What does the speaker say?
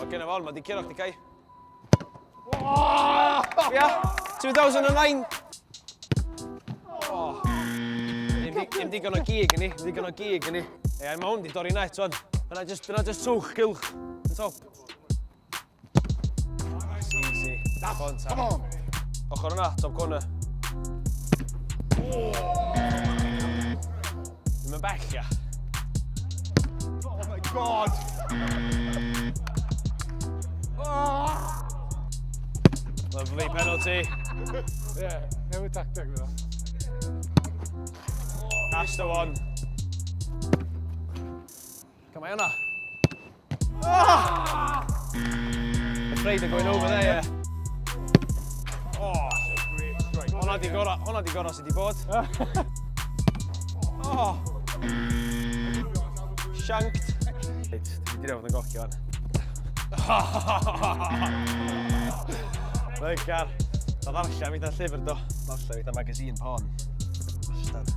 Fucking hell, mae di curo chdi, Kai. Ia, 2009. Oh. Dim, dim digon o gig yn ni, dim digon o gig yn ni. Ie, mae hwn di dorri net, wan. Dyna just, dyna just twch gylch yn top. Easy. Come on. Ochr yna, top corner. Ddim yn bell, ia. Oh my God! Oh! Lovely penalty. Yeah, newid tacteg fyna. That's the one. Come on, yna. Ah! Afraid of going over there, yeah. Oh, hwnna di gora, hwnna di gora sydd di bod. Oh. Shanked. Reit, dwi wedi fod yn gochi fan. Lygar. Na ddarllen fi llyfr do. Darllen fi magazine porn. Bastard.